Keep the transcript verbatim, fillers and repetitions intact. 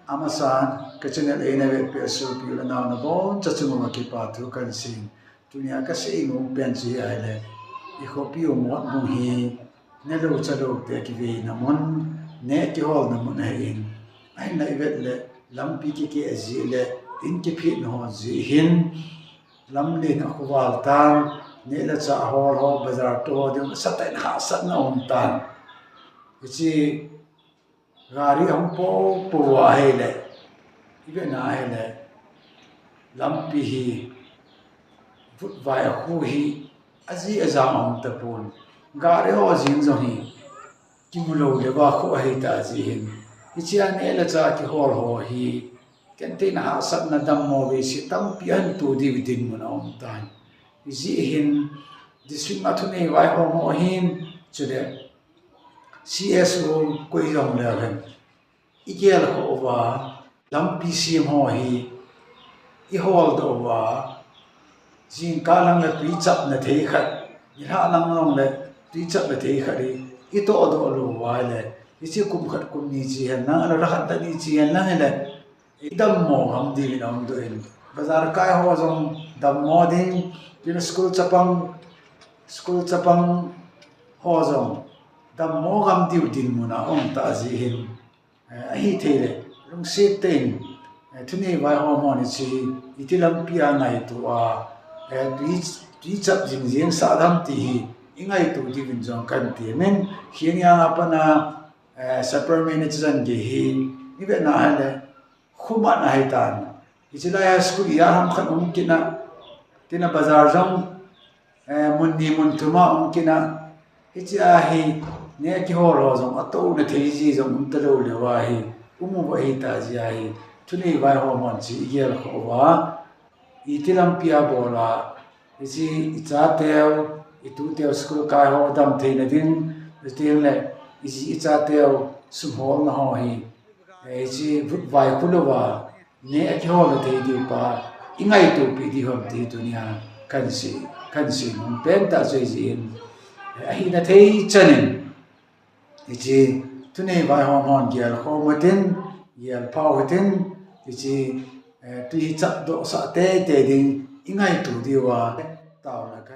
Amasan, ka channel eina vetpeh a sopi u le nao nabonchauva chunga kipa thu kahin sei. Tunia kasei nom pen chu ahile, i khopi u Motbung hi, nelou chalou te kiveina mun, neh kiholna mun ahin. Ahinla i vet le, lampi kikeh jeh le, in kiphetna ho jeh hin, lamlen akhoval tan, neh le chah hol ho, bazar toh ho ding, nasatah in hahsatna aum tan. Hiche gari ahung poupou ahile, i vetna ahile, lampi hi, vutvai akhu hi, ajeh ajang aum tapon. Gari ho jeng jong hi, kimu lou le va khu ahitah jeh hin. Hichea neh le chah kihol ho hi, gentheina hahsatna dammo veise tampi ahin to diu dinmun aum tan. Hijeh hin, district a thunei vaihom ho hin, chule C S O koi jong leu hen, i gelkhoh uva, lampi sem ho hi, i holdoh uva, jingkah lang le twi chapna thei khat, nilhah lang jong le twi chapna thei khat hi, i tohdoh lou uva le, hiche kum khat kum ni che hen lang, alou le khat tah ni che hen lang hile, i dammo gam diuvin aum doh in. Bazar kai ho jong dammo ding, tin school chapang, school chapang ho jong dammo gam diu dinmun a aum tah jeh hin, eh, ahithei le, lungset tah in, eh, thunei vaihom hon hiche hi, iti lampi a ngaito a, eh, twi, twi chap jing jeng sah dam ti hi, i ngaito diuvin jong kahin ti. Min, Khiangyang a pat a, eh, Sapar Mine Chazan gei hi, i vetna ahile, khumat ahitan. Hiche lai a school ijat ham khat um kit na, tin a bazar jong, eh, mun ni mun thum a um kit na, hichea hi, neh kihol ho jong, atouna thei ji jong um talou leuva hi, um uva ahitah jeh a hi, thunei vaihom hon hiche i gelkhoh uva, iti lampi a bol a, hiche i chateu, i tuteu school kai ho dam theina ding, chuteng le, i ji i chateu sum holna ho hi, eh, hiche vutvai khu louva, neh akihol thei diu pa, i ngaito pi diu ham ti tunia kahin sei, kahin sei nom pen tah chu ahijeh in, eh, ahina thei chan in, hiche thunei vaihom hon gelkhom utin, gelphau hitin, hiche, eh, twi hi chapdoh sah teitei ding, i ngaito diuva, taona ka